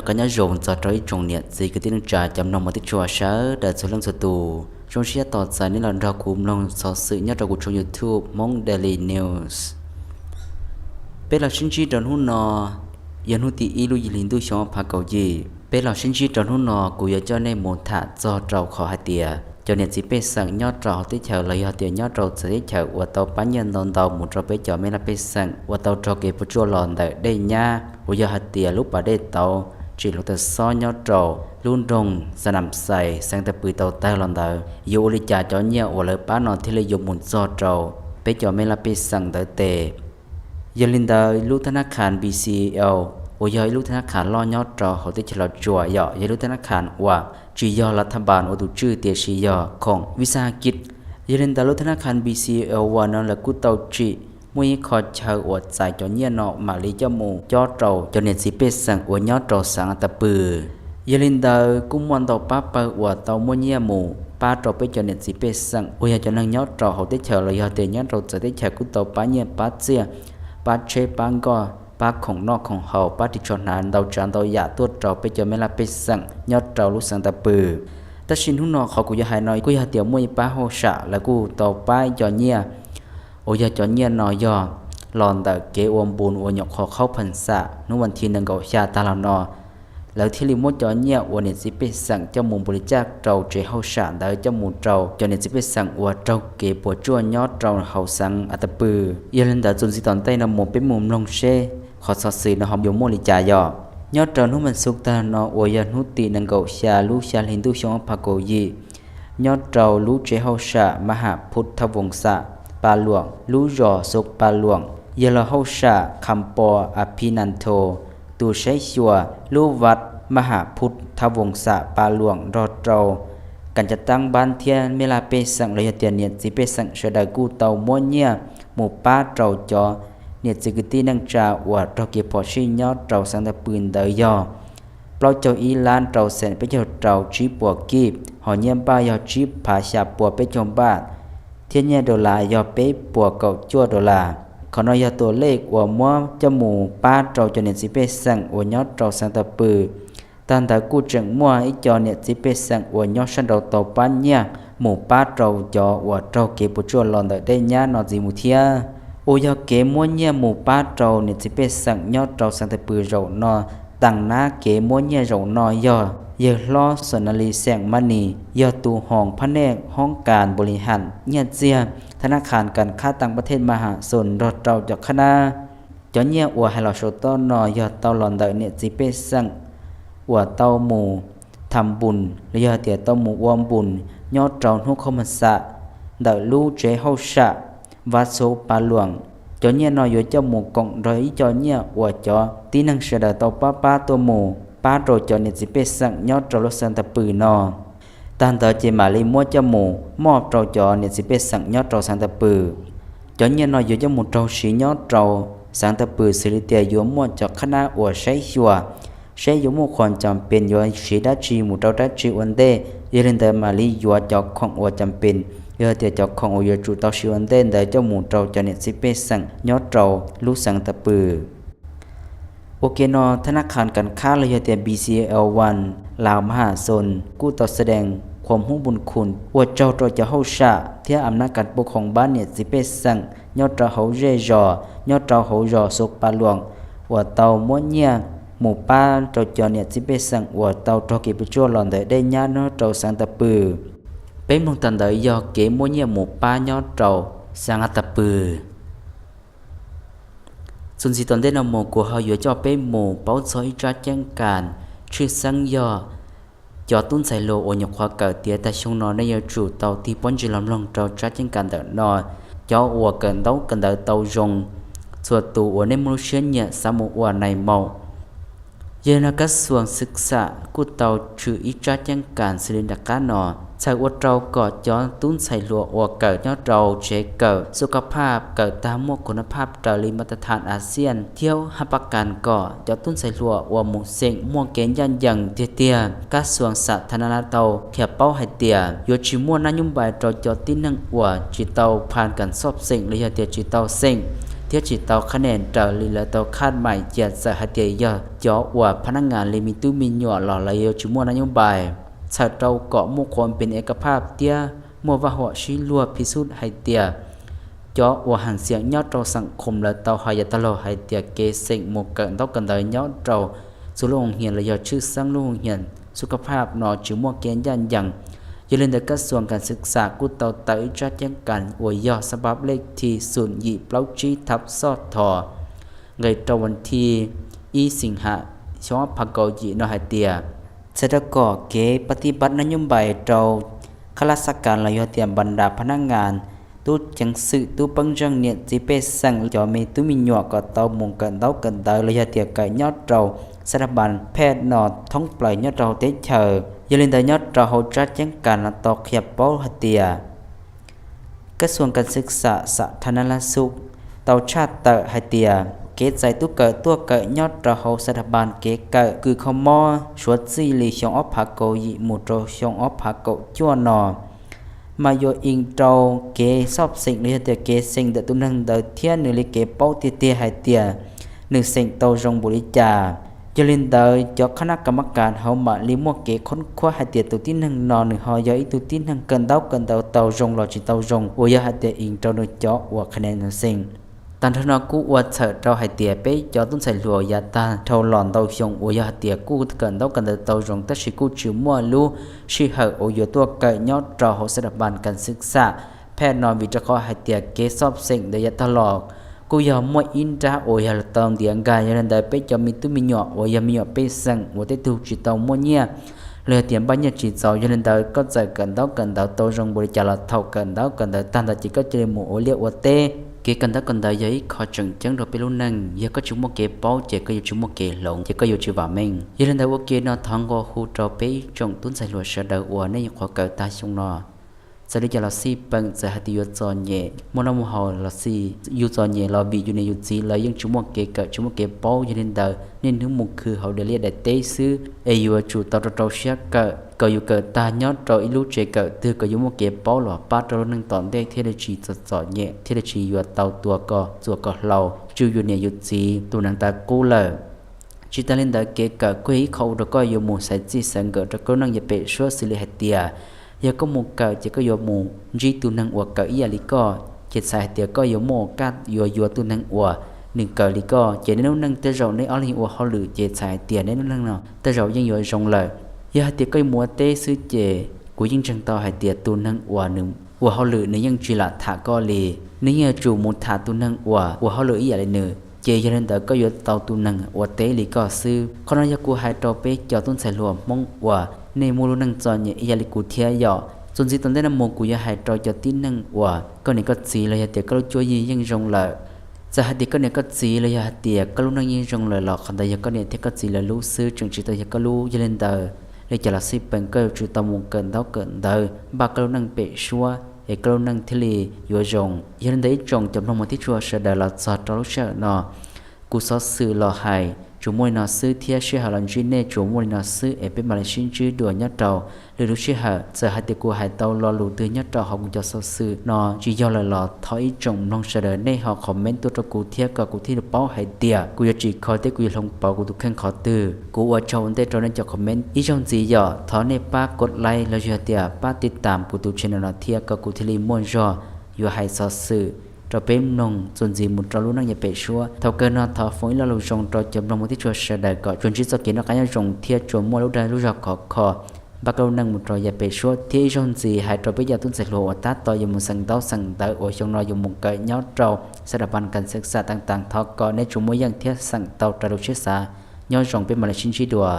Koj nyob zoo txog rau ib tsoom niam txiv kwv tij neej tsa cov mloog mus tib tshua sawv daws txhua leej txhua tus. Zoo siab tos txais nej los nrog kuv mloog xov xwm nyob rau kuv tshooj YouTube Hmoob Daily News. Peb los sib ntsib rau hnub no, yog hnub tim ib lub yim hli ntuj xyoo ob phav kaum yim. Peb los sib ntsib rau hnub no kuv yuav coj nej mus tham txog rau qhov hais tias cov niam txiv pej xeem nyob rau hauv teb chaws los yog tias nyob rau txawv teb chaws uas tau pab nyiaj ntau ntau mus rau peb cov mej laj pej xeem uas tau raug kev puas tsuaj los ntawm dej nyab uas yog hais tias lub pas dej tauv tsim hluav taws xob nyob rau lub nroog Xa Nam Xais xeev Tawm Pw tau tawg los ntawd, yuav ua li cas cov nyiaj uas lawv pab no thiaj li yuav mus txog rau peb cov mej laj pej xeem ntawd tes. Yog li ntawd lub thab nab khas B C L uas yog ib lub thab nab khas loj nyob rau hauv teb chaws Los Tsuas yom, yog lub thab nab khas uas tsis yog lav thaj npas ua tus tswj tiam sis yog khoom vij xaj ha kij. Yog li ntawd lub thab nab khas B C L uas no lawv kuj tau tsim muaj ib qho chaw uas txais cov nyiaj no mam li coj mus cob rau cov niam txiv pej xeem uas nyob rau xeev Tawm Pw. Yog li ntawd kuj muaj ntau pab pawg uas tau muab nyiaj mus pab rau peb cov niam txiv pej xeem uas yog cov neeg nyob rau hauv teb chaws los yog tias nyob rau txawv teb chaws kuj tau pab nyiaj pab txiaj, pab tsheb pab nkoj pab khoom noj khoom haus pab ris tsho hnav ntau tsav ntau yam tuaj rau peb cov mej laj pej xeem nyob rau lub xeev Tawm Pw. Tab sis hnub no qhov kuv yuav hais no kuj yog tias muaj ib pab hauj sam lawv kuj tau pab ib co nyiaj uas yog cov nyiaj no yog los ntawm kev ua npun uas nyuam qhuav khaub phees xam hnub vas thiv nees nkaum xya tag los no. Lawv thiaj li muab cov nyiaj uas niam txiv pej xeem coj mus npaum li cas rau tsev hauj sam ntawd coj mus rau cov niam txiv pej xeem uas raug kev puas tsuaj nyob rau hauv xeev Tawm Pw. Yog li ntawd txuas ntxiv tom ntej no mus peb mus mloog seb qhov xov xwm no ho yuav muaj li cas yog. Nyob rau hnub vas xuv tag no uas yog hnub tim nees nkaum xya lub xya hli ntuj xyoo ob phav kaum yim, nyob rau lub tsev hauj sam Maj Ham Phub Thab Voos Xam Pa Luam lub zos Xub Pa Luam, yog los hauj sam Kham Pos A Phi Nan Tho tus saib xyuas lub vaj Maj Ham Phub Thab Voos Xam Pa Luam nrog rau kas cav taab npab thiab mej laj pej xeem los yog tias niam txiv pej xeem sawv daws kuj tau muab nyiaj mus pab rau cov niam txiv kwv tij neej tsa uas raug kev phom sij nyob rau xeev Tawm Pw ntawd yog plaub caug ib lab rau xees peb caug rau tsib puas kij, hos nyiaj npaj yog tsib phav xya puas peb caug npaj, thiab nyiaj dollar yog peb puas kaum cuaj dollar. Qhov no yog tus lej uas muab coj mus pab rau cov niam txiv pej xeem uas nyob rau xeev Tawm Pw. Tag ntawd kuj tseem muaj ib co niam txiv pej xeem uas nyob sab nraud tau pab nyiaj mus pab rau cov uas raug kev puas tsuaj los ntawm dej nyab no ntxiv mus thiab. Uas yog kev muab nyiaj mus pab rau niam txiv pej xeem nyob rau xeev Tawm Pw zaum no, taag nab kev muab nyiaj zaum no yog yawg hlob Xos Nas Lis Xeem Mab Nis, yog tus hoos phab nej hoob kas npaus lis has nyiaj txiag thab nab khas kas khab taag pab thej Maj Ham Xoos nrog rau cov khab nab. Cov nyiaj uas hais los saum toj no yog tau los ntawm niam txiv pej xeem uas tau mus tham npun los yog tias tau mus ua npun nyob rau hnub khaub mag xam ntawm lub tsev hauj sam Vaj Xub Pa Luam. Cov nyiaj no yuav coj mus koom nrog ib co nyiaj uas cov tib neeg sawv daws tau pab pab tuaj mus pab rau cov niam txiv pej xeem nyob rau lub xeev Tawm Pw no. Tag ntawd ces mam li muab coj mus moj rau cov niam txiv pej xeem nyob rau xeev Tawm Pw. Cov nyiaj no yuav coj mus raug siv nyob rau xeev Tawm Pw xws li tias yuav muaj cov khab nab uas saib xyuas seb yuav muaj qhov cam pees yuav siv dab tsi mus rau dab tsi ua ntej. Yog li ntawd mam li yuav cov khoom uas cam pees, yog tias cov khoom uas yuav tsum tau siv ua ntej ntawd coj mus rau cov niam txiv pej xeem nyob rau lub xeev Tawm Pw. Ua ke no thab nab khas kas khab los yog tias B C L One Laos Maj Ham Xoos kuj tau xa dees qhuas hmub npun khum ua tsaug rau cov hauj sam thiab am nab kas pub khoom npab niam txiv pej xeem nyob rau hauv zej zos nyob rau hauv zos Xub Pa Luam uas tau muab nyiaj mus pab rau cov niam txiv pej xeem uas tau raug kev puas tsuaj los ntawm dej nyab nyob rau xeev Tawm Pw. Peb mloog tag ntawd yog kev muab nyiaj mus pab nyob rau xeev Tawm Pw. Txuas ntxiv tom ntej no mus kuv ho yuav coj peb mus paub txog ib tsab ceeb kas tshwj xeeb yog cov tub ntxhais hluas uas nyuam qhuav kawm tiav tag xyoo no nej yuav tsum tau tig pob ntseg los mloog rau tsab ceeb kas ntawm no. Cov uas kawm ntaub kawm ntawv tau zoo, txhua tus uas nej muaj lub siab nyiam xav mus ua nais maum. Yog li no kab xuas xwm xam kuj tau tshwm ib tsab ceeb kas xws li nram qab no, txhawm ua rau kom cov tub ntxhais hluas uas kawm nyob rau tsev kawm xub kab phaj kawm tag muaj kuv nab phaj raws li mas tas thas Axias thiab hab pab kas kom cov tub ntxhais hluas uas mus xeem muaj kev ncaj ncees tiag tiag. Kab xuas xam thas na la tau qhia paub hais tias yuav tsis muaj nab nyob npais rau cov tib neeg uas tsis tau phas kas xob xeem los yog tias tsis tau xeem. thiab tsis tau qhab nen raws li lawv tau khaj maim cia txawm hais tias yog cov uas phab nab ngas li me tub me nyuam los lawv yuav tsis muaj nab nyob npais. Txhawm rau kom muaj qhuas pes e ka phaj thiab muaj vaj huam sib luag phij xub hais tias cov uas ham xiam nyob rau xeem khoom lawv tau hais yav tag los hais tias kev xeem mus kawm ntaub kawm ntawv nyob rau txhua lub hoo hias los yog tshwj xeeb lub hoo hias xub ka phaj no tsis muaj kev ncaj ncees. Yog li ntawd kab xuas kas xwm xam kuj tau tawm ib tsab ceeb kas uas yog xab pab lej thi xum yim plaub tsib thab xoj thos nqe rau vas thij ib xeem ham xyoo ob phav kaum yim no hais tias txhawm rau kom kev pab tib pab nab nyob npais rau khab laj xab kas los yog tias npas nras phab nab ngas tub ceev xwm tub peeb zeej niam txiv pej xeem cov me tub me nyuam kom tau mus kawm ntaub kawm ntawv los yog tias kawm nyob rau xab thab npas phej no thoob plaws nyob rau hauv teb chaws. Yog li ntawd nyob rau hauv tsab ceeb kas no tau qhia paub hais tias kab xuas kas xwm xam xam thaj nab lab xub tau tshaj tawm hais tias kev txais tub kawm tuaj kawm nyob rau hauv xab thab npas kev kawm kws kho mob suav txij li xyoo ob phav kaum yim mus rau xyoo ob phav kaum cuaj no mas yuav ees rau kev xoj xeem los yog tias kev xeem ntawm tus neeg ntawd thiab nws li kev paub tiag tiag hais tias nws xeem tau zoo npaum li cas. Yog li ntawd cov khab nab kas mab kas hauv mam li muaj kev khoob khuab hais tias tus tib neeg no nws ho yog ib tug tib neeg kawm ntaub kawm ntawv tau zoo los tsis tau zoo uas yog hais tias ees rau nws cov uas qhia nen nws xeem. Tag nrho no kuj ua txhawm rau hais tias peb cov tub ntxhais hluas yav tag dhau los ntau xyoo uas yog hais tias kuj kawm ntaub kawm ntawv tau zoo tab sis kuj tsis muaj lub sij hawm uas yuav tuaj kawm nyob rau hauv xab thab npas kas xwm xam phej no vim rau qhov hais tias kev xoj xeem ntawd yav tag los kuj yog muaj ib nrab uas yog tau ntiav nkag. Yog li ntawd peb cov me tub me nyuam uas yog me nyuam pej xeem uas tej tug tsis tau muaj nyiaj los yog tias npaj nyiaj tsis txaus, yog li ntawd koj txawm kawm ntaub kawm ntawv tau zoo npaum li cas los thaum kawm ntaub kawm ntawv tag ntawd ces koj cia li mus ua liaj ua teb. Kev kawm ntaub kawm ntawv yog ib qho tseem ceeb rau peb lub neej, yog koj tsis muaj kev paub ces koj yuav tsis muaj kev hloov, ces koj yuav tsis vam meej. Yog li ntawd ua ke no thov nqua hu rau peb ib tsoom tub ntxhais hluas sawv daws uas nej nyuam qhuav kawm tag xyoo no, txawm li cas los xij peem, txawm hais tias yuav txom nyem muaj noj muaj haus los xij, yus txom nyem los vim yus niam yus txiv lawv yeej tsis muaj kev kawm tsis muaj kev paub. Yog li ntawd niaj hnub mus khwv hauv daim liaj daim teb xwb, es yuav tsum tau rau rau siab kawm kom yus kawm tag nyob rau ib lub tsev kawm twg kom yus muaj kev paub los pab rau lub neej tom ntej thiaj li tsis txom txom nyem thiaj li tsis yuav tau tua koj txuas koj hlau, tswj yus niam yus txiv tus neev tav qub lawm. Tsis tas li ntawd kev kawm kuj yog ib qho ua rau koj yuav mus xaiv txij xaiv nkawm rau koj lub neej yav pem suab xws li hais tias yog koj mus kawm ces koj yuav mus ntsib tus neeg uas kawm ib yam li koj, ces txhais hais tias koj yuav muaj kaj yuav yuav tus neeg uas nws kawm li koj, ces neb lub neej tej zaum neb ob leeg ua hauj lwm ces txhais hais tias neb lub neej no tej zaum yeej yuav zoo lawm. Yog hais tias koj yuav mus ua teb xwb ces kuv yeej ntseeg tau hais tias tus neeg uas nws ua hauj lwm nws yeej tsis lam tham koj li. Nws yeej yuav tsum mus tham tus neeg uas ua hauj lwm ib yam li nws, ces yog li ntawd koj yuav tau tus neeg ua teb li koj xwb. Qhov no yog kuv hais rau peb cov tub ntxhais hluas Hmoob uas nej muaj lub neej txom nyem ib yam li kuv thiab yom. Txuas ntxiv tom ntej no mus kuv yuav hais rau cov tib neeg uas koj niam koj txiv los yog tias koj lub cuab yig yeej zoo lawm. Txawm hais tias koj niam koj txiv los yog hais tias koj lub neej yeej zoo lawm los qhov ntawd yog koj niam thiab koj txiv lawv lub xwb, tseem tsis tau yog koj lub. Yog li ntawd li cas los xij peem koj yuav tsum tau mus kawm ntaub kawm ntawv npaj koj lub neej pem suab es koj lub neej thiaj li yuav zoo. Yog li ntawd ib tsoom cov mloog mus tib tshua sawv daws los txog rau lub sij hawm no, kuv xov xwm los hais tsuas muaj li no xwb thiab sij hawm los ntsib nej tsuas muaj li no xwb es peb mam li sib ntsib dua nyob rau lwm lub sij hawm. Txawm hais tias kuv hais tau lo lus twg nyob rau hauv kuv cov xov xwm no tsis yog lawm los thov ib tsoom mloog sawv daws nej ho comment tuaj rau kuv thiab kom kuv thiaj li paub hais tias kuv yuav tsis kho thiab kuv yuav hloov pauv kuv tus kheej qhov twg. Kuv ua tsaug ua ntej rau nej cov comment ib zaug ntxiv yom. Thov nej pab kov like los yog tias pab tiv tam kuv tus channel no thiab kom kuv thiaj li muaj zog yuav hais xov xwm rau peb mloog txuas ntxiv mus rau lub neej yav pem suab. Thaum kawg no thov foom ib lo lus zoo rau cov mloog mus tib tshua sawv daws kom tsuas ntsib txoj kev noj qab nyob zoo thiab tsuas muaj lub dag lub zog khov kho npaj koj lub neej mus rau yav pem suab. Thiab ib zaug ntxiv hais rau peb cov tub ntxhais hluas uas tab tom yuav mus xeem ntaub xeem ntawv uas xyoo no yuav mus kawm nyob rau xab das npas kas xwm xam tas tas, thov kom neb tsuas muaj yeej thiab xeem tau raws lus siab xav. Nyob zoo, peb mam li sib ntsib dua.